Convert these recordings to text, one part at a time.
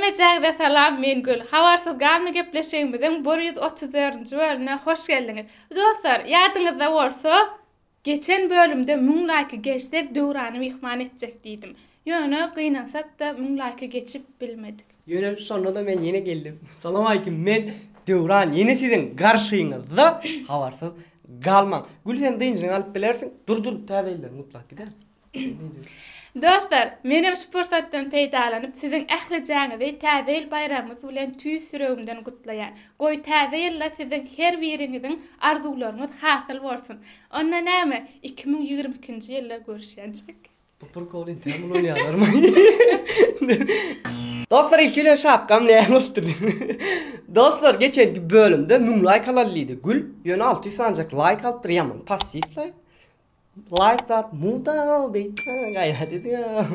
Ählijaňyza salam men Gül. Habarsyz galma gepleşigimiziň 134-nji bölümine hoş geldiňiz. Dostlar, ýadyňyzda bolsa, geçen bölümde 1000 laýky geçsek Döwrany myhman etjek diýdim. Ýöne gynansak-da 1000 laýky geçip bilmedik. Ýöne şonda-da men ýene geldim. Salam aleýkum men Döwran ýene siziň garşyňyzda habarsyz galmaň. Gül sen dynjyňy alyp bilersiň. Dur dur täze ýyldan gutlap gider. Dostlar, menem şu pursatdan peýdalanyp, siziň ählijäňizi Täze ýyl baýramyňyz bilen tüýs ýüregimden gutlaýan. Goý, Täze ýylda siziň her biriňiziň arzuwlaryňyz hasyl bolsun. Onda näme, 2022-nji ýylda görüşýänçäk. Bu prikol intäm ulanýarlarmy? Dostlar ilki bilen şapkam näme bolupdyr? Dostlar geçenki bölümde 1000 laýk alaly diýdi Gül. Ýöne 600 sanjak laýk alypdyr ýaman passiw laýk. Laýk zat muda beýtme gaýrat ediň.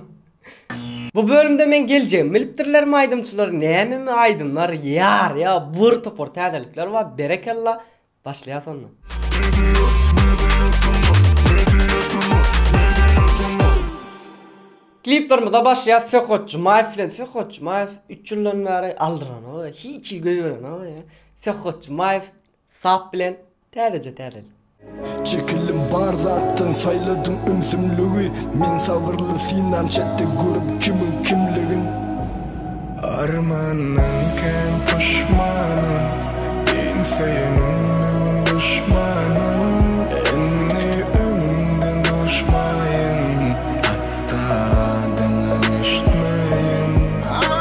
Bu bölümde men geljegimi bilipdirlermi aýdymçylar nämemi aýdymlar ýar ýa bir topar täzelikler bar berekella başlaýas onda. Kliplerimize başlaýas Söhbet Jumaýew bilen Söhbet Jumaýew 3 ýyldan bäri aldyranok hiç hili goýberenok Söhbet Jumaýew sap bilen Täzeje täzelik. Çekildim bar zatdan saýladym ümsümligi Men sabyrly synan çetde görüp kimiň kimligin. Armandan kän puşmanam Iň söýenim meň duşmanym Indi öňüňden duşmaýyn Hatda adyňam eşitmäýin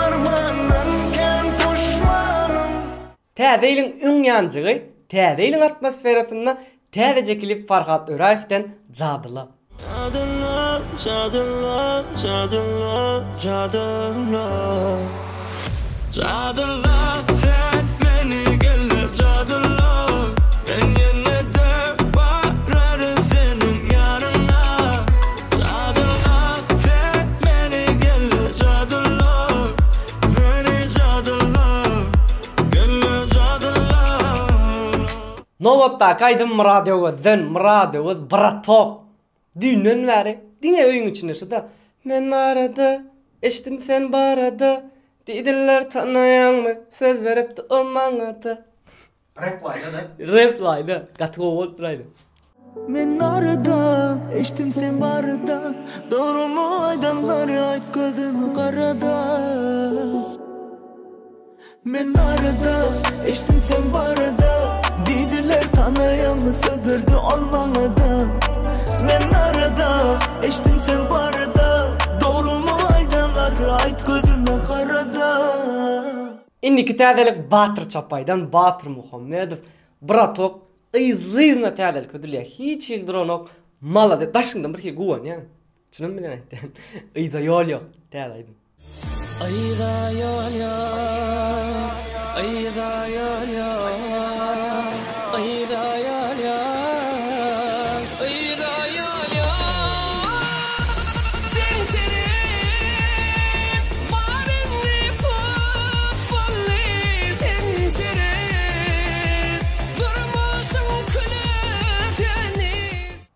Armandan kän puşmanym. Täze ýylyň öň ýanjygy Täze ýylyň atmosferasynda täzeje klip Farhat Öraýewden Jadyla. Jadyla, jadyla, jadyla, jadyla Jadyla sen meni gelle jadyla Men ýene-de bararyn seniň ýanyňa Jadyla sen meni gelle jadyla Meni jadyla Nobatdaky aýdym Myrat Öwezden, Myrat Öwez bratok. Düýnden bäri diňe öýüň içinde şuda. Men arada, eşitdim sen barada, diýdiler tanaýaňmy, söz beripdi o maňada. Replaýda-da. Replaýda. Gaty gowy bolupdyr aýdym. Men arada, eşitdim sen barada, Dogrymy aýdanlary aýt gözüme garada. Men arada, eşitdim sen barada, Diýdiler tanaýaňmy söz berdi ol maňada. Men arada, eşitdim sen barada, Dogrymy aýdanlary aýt gözüme garada. Indiki täzelik Batyr Çapaýdan Batyr Muhammedow bratok yzly-yzyna täzelik hödürleýär hiç hili duranok malades daşyňdan bir hili guwanýaň çynym bilen aýtýan yza ýol ýok täze aýdym. Yza ýol ýok, yza ýol ýok, yza ýol ýok, yza ýol ýok. Sen seret, bar indi puç boldy, sen seret, durmuşyň küle döndi.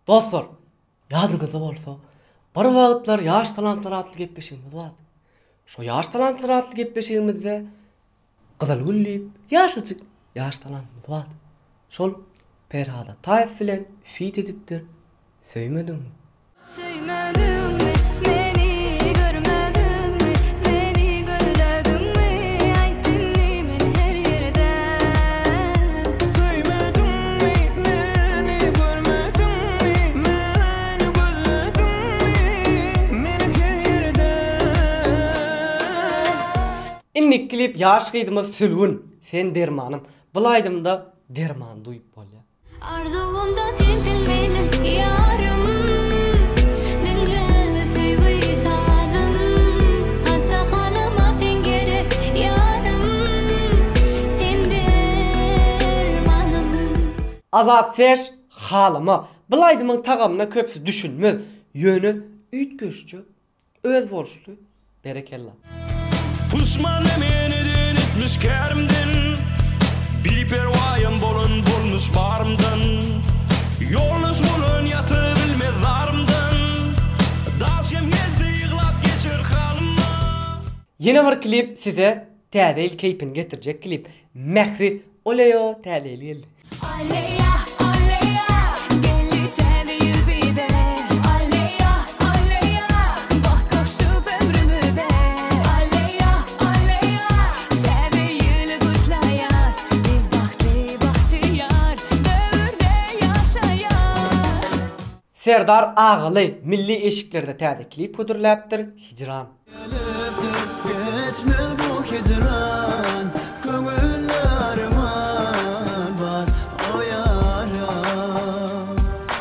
Dostlar, ýadyňyzda bolsa, bir wagtlar Ýaş talantlar atly gepleşigimiz bardy. Şo Ýaş talantlar atly gepleşigimizde Gyzylgül diýip ýaşajyk ýaş talantymyz bardy. Şol Perhat Ataýew bilen feat edipdir Söýmediňmi? Söýmediňmi meni görmediňmi meni gözlediňmi aýt indi men her ýerde. Söýmediňmi meni görmediňmi meni gözlediňmi meni her ýerde. Indiki klip ýaş gyzymyz Sülgün sen dermanym bul aýdymda derman duýup bolýar. Arzuwymda sensiň meniň ýarym Diňle söýgi sazym Hassahanama sen gerek ýarym Sen dermanym. Azat Seş Halyma bul aýdymyň tagamyna köpüsi düşünmez ýöne üýtgeşjek Özboluşly berekella. Puşman men eden etmiş kärimden Biperwaýam bolan bolmuş barymdan Ýoldaş bolan ýatybilmez zarymdan Daş hem gelse ýyglap geçer halyma. Ýene bir klip size. Täze ýyl keýpini getirjek klip. Mähri Oleýo täze ýyl geldi. Oleýa, oleýa, geldi täze ýyl bize. Oleýa, oleýa, bagt goşup ömrümize. Oleýa, oleýa, täze ýyly gutlaýas. Biz bagtly, bagtyýar döwürde ýaşaýas. Serdar Agaly milli eşiklerde täze klip hödürläpdir, Hijran. Gelipdir geçmez bu hijran Köňülde arman bar o ýara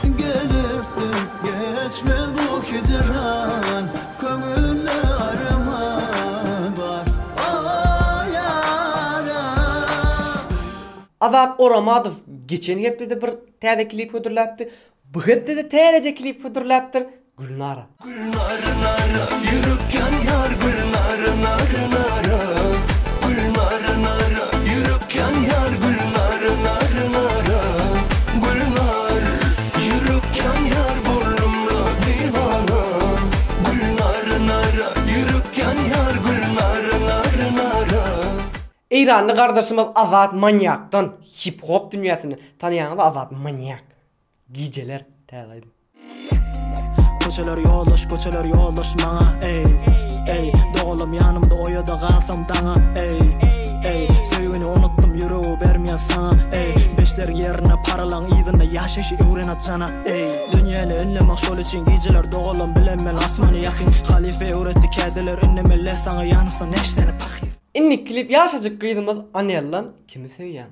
Gelipdir geçmez bu hijran Köňülde arman bar o ýara. Azat Oramadow geçen hepdede bir täze klip hödürläpdi. Bu hepdede täzeje klip hödürläpdir. Gülnara. Gülnara nara ýürek ýanýar Gülnara nara nara Gülnara nara ýürek ýanýar Gülnara nara nara Gülnar ýürek ýanýar boldumla diwana Gülnara nara ýürek ýanýar Gülnara nara nara. Eýranly gardaşymyz Azat Manýakdan hip hop dünýäsinde tanaýaňyz Azat Manýak. Gijeler täze aýdym. Köçeler ýoldaş köçeler ýoldaş maňa eý eý Dogalam ýanymda oýada galsam daňa eý eý Söýgini unutdym ýüregi bermeýän saňa eý Beşleriň ýerine paralaň yzynda ýaşaýşy öwren jana eý Dünýäni ünlemek şol üçin gijeler dogalam bilen men asmany ýakyn Halyfa öwretdi kädeler ündemeli saňa ýanypsa näçdeni pahyr. Indiki klip ýaşajyk gyzymyz Anellan kimi söýýäň.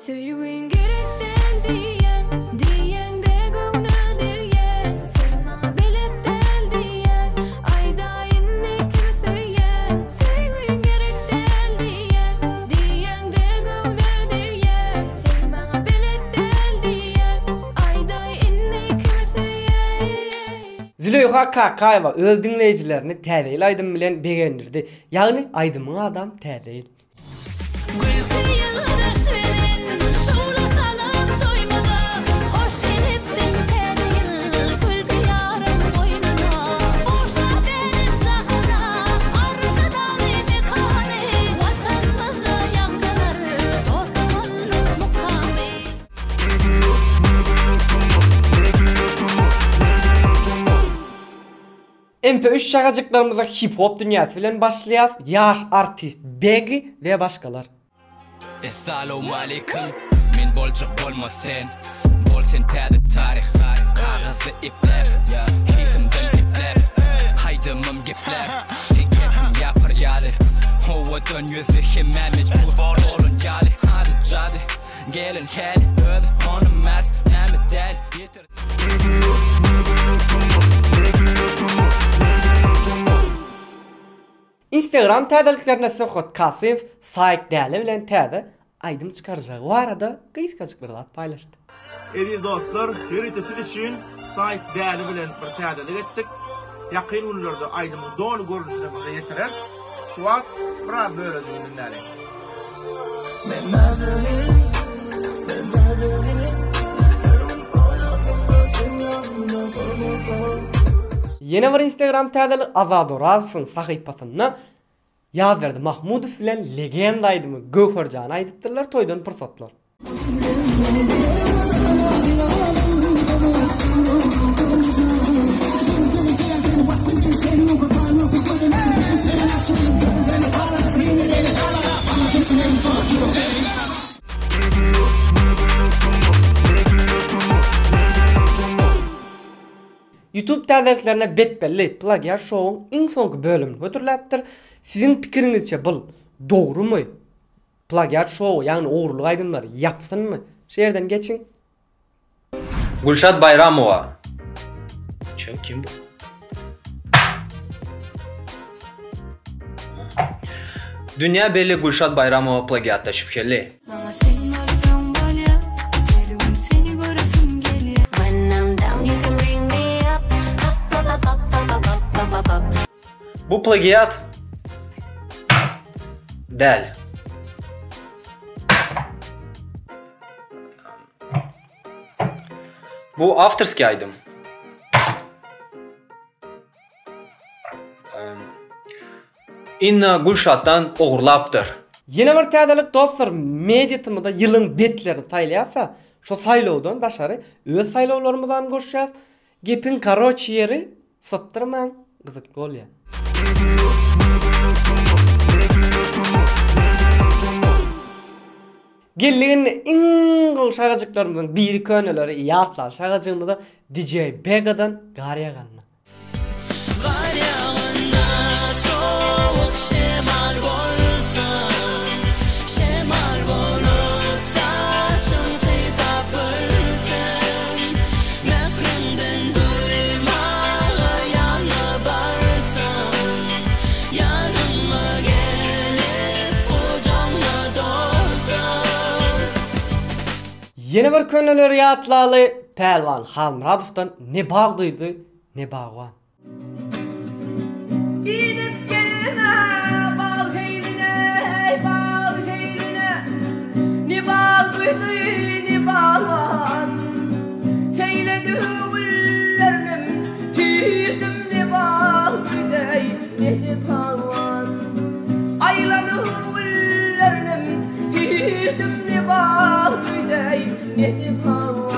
Söýgiň gerek däl diýýäň, diýýäň-de göwne degýäň. Sen maňa belet däl diýýäň, aýdaý indi kimi söýýäň. Söýgiň gerek däl diýýäň, diýýäň-de göwne degýäň. Sen maňa belet däl diýýäň, aýdaý indi kimi söýýäň. Züleýha Kakaýewa öz diňleýjilerini Täze ýyl aýdymy bilen begendirdi. Ýagny aýdymyň adam Täze ýyl. Gülki ýylgyryş bilen şowla salyp toýumyza, Hoş gelipsiň Täze ýyl gül diýaryň goýnuna. Buşlap älem-jahana Arkadagly mekany, Watanymyzda ýaňlanar dost-doganlyk mukamy. MP üç şagajyklarymyza hip hop dünýäsi bilen başlaýas ýaş artist Begi we başgalar. Essalowmaleýkim Men boljak bolma sen Bol sen täze taryh Kagyzda epläp Yzymdan gepläp Aýdymym gepläp Seň gepiň ýapar ýaly Owadan ýüzi hemmä mejbur bolan ýaly Ady jady Gelen häli Özi ony mert Näme däl Ýeter Instagram täzeliklerinde Söhbet Kasymow Saýk Däli bilen täze aýdym çykarjagy barada gysgajyk bir zat paýlaşdy. Eziz dostlar, ýörite siz üçin Saýk Däli bilen bir täzelik etdik. Ýakyn günlerde aýdymyň doly görnüşini size ýetireris. Şu wagt biraz bölejigini diňläliň. Men nazanin, men nazanin Her gün oýanamda sen ýanymda bolmasaň. Ýene bir Instagram täzelik Azat Orazowyň sahypasynda Ýazberdi Mahmudow bilen legenda aýdymy Göwherjany aýdypdyrlar toýdan pursatlar. Youtube täzeliklerine betbelli plagiat şowuň iň soňky bölümini hödürläpdir. Siziň pikiriňizçe bul dogrumy? Plagiat şowy, ýagny ogurlyk aýdymlary ýapsynmy? Şu ýerden geçiň. Gülşat Baýramowa. Çö kim bu? Dünýä belli Gülşat Baýramowa plagiatda şübheli. Maňa sen bolsaň bolýa Her gün seni göresim gelýä When I'm down you can bring me up Up up up up up up up up up Bu plagiat däl. Bu awtorskiý aýdym. Inna Gülşatdan ogurlapdyr. Ýene bir täzelik dostlar Media-tmda ýylyň betlerini saýlaýarsa şo saýlawdan daşary öz saýlawlarymyzam goşýas. Gepiň karoçi ýeri sypdyrmaň gyzykly bolýar. Geldik indi iň gowy şagajyklarymyzyň biri köneleri ýatlan şagajygymyza DJ Begadan gar ýaganda. Gar ýaganda sowuk şemal bolsam, Şemal bolup saçyň sypap ölsem, Mähriňden duýmaga ýanyna barsam, Ýanyňa gelip gujagňa dolsam. Ýene bir köneleri ýatlaly, Pälwan Halmyradowdan ne bag duýdy, Ne bagban. Gidip geldim-ä bag seýline, eý, bag seýline, Ne bag duýdy, ne bagban. Seýledi güllerinem, tirdim, Ne bag duýdy, eý, ne-de bagban. Aýlady güllerinem, tirdim, Ne bag duýdy, eý, ne-de bagban.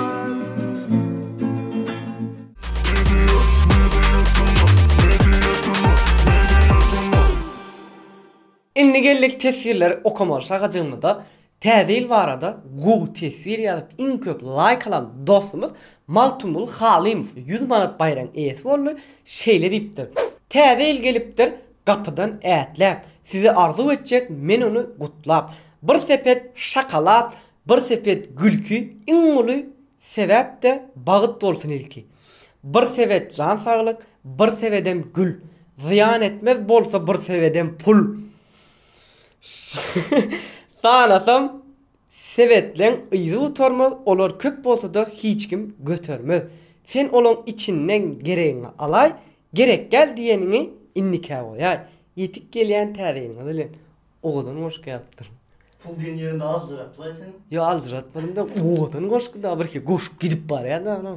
Indi geldik teswirleri okamaly şagajygymyza. Täze ýyl barada gowy teswir ýazyp iň köp laýk alan dostumyz Magtymguly Halymow 100 manat baýragyň eýesi boldy. Şeýle diýipdir. Täze ýyl gelipdir gapydan ätläp, Size arzuw etjek men ony gutlap. Bir sepet şokolad, bir sepet gülki, iň uly Sebäp-de bagyt bolsun ilki. Bir sebet jan saglyk, bir sebedem gül. Zyýan etmez bolsa bir sebedem pul. Sanasam sebetleň yzy gutarmaz, olar köp bolsa-da hiç kim götermez. Sen olaň içinden geregiňi alaý, gerek däl diýeniňi indikä goýaý. Ýetik gelýän täze ýylyňyz bilen. Owadan goşgy ýazypdyr. Pul diýen ýerinde aljyratlaý sen. Ýok aljyratmadym da owadan goşgy da birki goşgy gidip barýar da ana.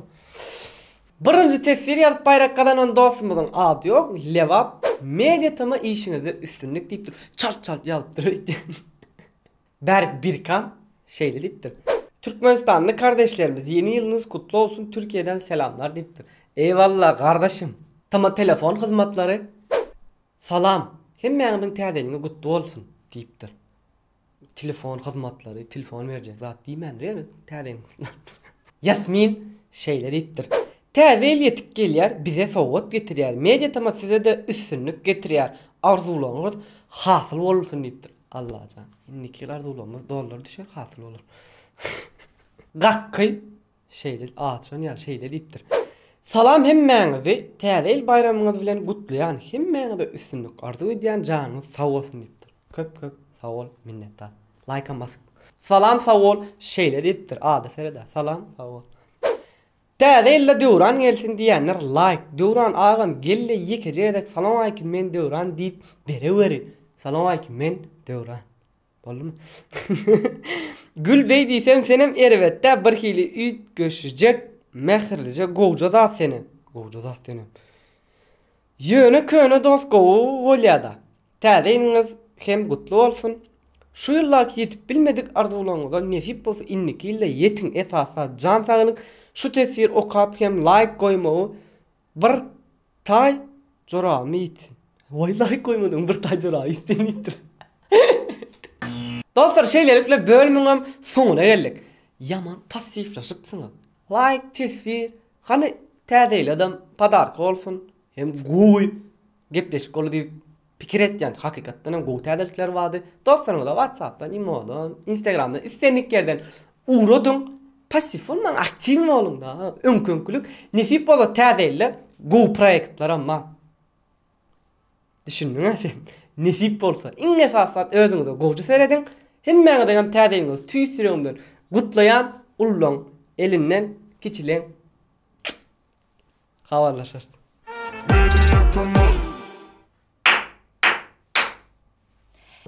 Birinji teswir ýazyp baýrak gazanan dostumyzyň ady ýok Lebap Media TM işiňizde üstünlik diýipdir. Çalt çalt ýazypdyr öýtýän. Berk Birkan şeýle diýipdir. Türkmenistanly kardeşlerimiz ýeni ýylynyz kutly olsun Türkiýeden selamlar diýipdir. Eýwalla gardaşym. TM telefon hyzmatlary Salam! Hemmäňiziň täze ýylyňyz gutly bolsun! diýipdir. Telefon hyzmatlary, telefon berjek zat diýmändir ýöne täze ýylyň gutly Ýasmin şeýle diýipdir. Täze ýyl ýetip gelýär, bize sowgat getirýär. Media TM size-de üstünlik getirýär. Arzuwlaryňyz hasyl bolsun diýipdir. Allajan, indiki ýyl arzuwlarymyz dollar düşer, hasyl bolar. Gakky Şeýle açan ýaly şeýle diýipdir. Salam hemmäňizi täze ýyl baýramyňyz bilen gutlaýan hemmäňize üstünlik arzuw edýän janyňyz sag bolsun diýipdir. Köp köp sag bol minnetdar. Laýkam basyp. Salam sag bol şeýle diýipdir ada seredä salam sag bol. Täze ýylda Döwran gelsin diýenler laýk Döwran agam gelde ýekeje gezek salowmaleýkim men Döwran diýip bereweri salowmaleýkim men Döwran. Boldumy? Gül beý diýsem senem erbetdä birhili üýtgeşijek mähirlije gowja zat senem. Gowja zat senem. Ýöne köne dost gowy bolýada. Täze ýylyňyz hem gutly bolsun. Şu ýyldaky ýetip bilmedik arzuwlaryňyza nesip bolsa indiki ýylda ýetiň esasy jan saglyk şu teswir okap hem laýk goýmagy Bir taý jorabymy ýitsin. Waý laýk goýmadyň bir taý joraby ýitsin diýipdir. Dostlar şeýlelik bilen bölümiňem soňuna geldik. Ýaman passiwlaşypsyňyz. Laýk, teswir, hany täze ýyladam podarka bolsun hem gowy gepleşik boldy diýip Pikir etýän hakykatdan hem gowy täzelikler bardy. Dostlaryňyza WhatsAppdan, Imodan, Instagramdan islendik ýerden ugradyň. Passiw bolmaň, aktiw boluň da. Öňki-öňkülik. Nesip bolsa täze ýylda gowy proýektleram bar. Düşündiňä sen? Nesip bolsa. Iň esasy zat özüňize gowja serediň. Hemmäňiziň hem täze ýylyňyzy tüýs ýüregimden gutlaýan. Ululaň elinden, kiçileň Habarlaşarys.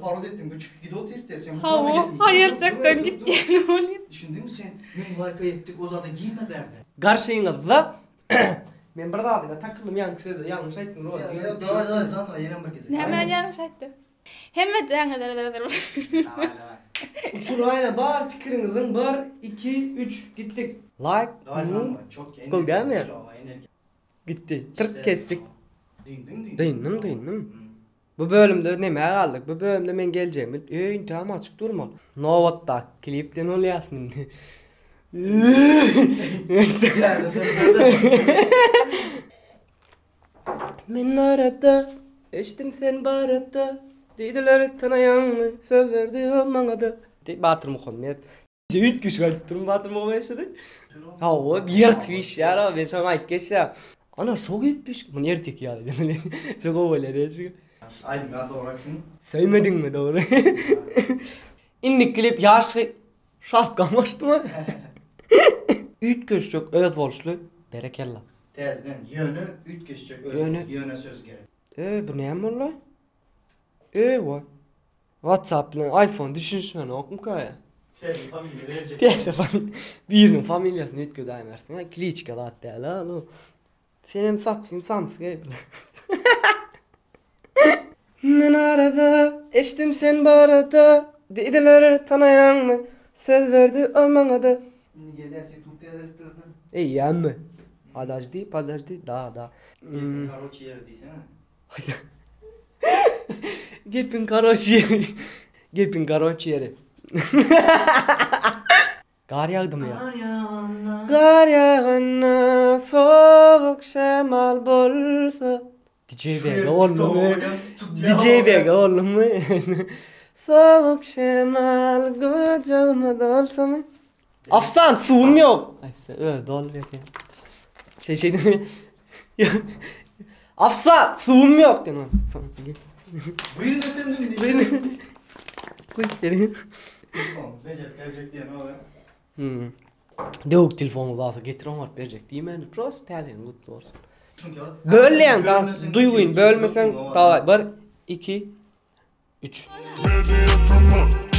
Parod etdim güçük gidip otyrdy sen Hawa, haýaljakdan gitýän bolýar. Düşündiňmi sen 1000 laýka ýetdik o zada girme bärde. Garşyňyzda. Men bir zadyňa takyldym ýaňky sözde ýalňyş aýtdym Sen ýok daway daway zanowa ýenem bir gezek. Nämäni ýalňyş aýtdym? Hemme jaňyzlar Daway daway. Uçuraýna bar pikiriňiziň bir iki üç gitdik. Like Daway zanowa çok Gowy dälmi? Gitdi. Tyrk kesdik. Dyndyň dyndyň. Dyndym dyndym. Bu bölümde nämä galdyk? Bu bölümde men geljegimi öý intägem açyk durmaly. Nobatdaky klipden bolýas indi. Men arada eşitdim sen barada Diýdiler tanaýaňmy söz berdi o maňada. Batyr Muhammet. Üýtgeşik aýdyp durun Batyr Muhammet şuny. Hawa, ýyrtyp işýär, men şoňa aýdyp geçýär. Ana şo gepleşik, muny erteki ýaly edemeli. Şo gowy bolýar diýjek. Aýdym ýa dogry aýtdyň. Söýmediňmi dogry? Indiki klip ýaş gyz şapkam goşdumy? Üýtgeşjek özboluşly berekella. Täzeden ýöne üýtgeşjek öz Ýöne. ýöne söz gerek. Eý bu näme boldy? Eý wa. Whatsapp bilen iPhone düşünişenokmyka ýa? Täze familiýa berjek. Täze familiýa. Biriniň familiýasyny üýtgedäýmersiň a kliçka zat däl a bu. Senem sapsyn samsyk eý. Men arada eşitdim sen barada diýdiler tanaýaňmy söz berdi ol maňada. Indi gelýäs YouTube täzeliklerden. Eýýämmi? Podожди, podожdi, da, da. Gepiň karoçi ýeri diýsene. Gepiň karoçi ýeri. Gepiň karoçi ýeri. Gar ýagdymy ýa? Gar ýaganda. Gar ýaganda sowuk şemal bolsa. DJ Bega boldumy? DJ Bega boldumy? Sowuk şemal gujagyma dolsamy? Afsan suwum ýok. Aýtsa özi doldurýar sen. Şeý şeý diýme. Afsan suwum ýok diýen. Buyurun efendim. Buyurun. Goý seni. Telefon bejerip berjek diýen o. Hmm. Döwük telefon bolsa getir oňaryp berjek diýmän, prosta täzeňi gutly bolsun. Bölýän da, duýgyny bölmeseň, daway 1 2 3.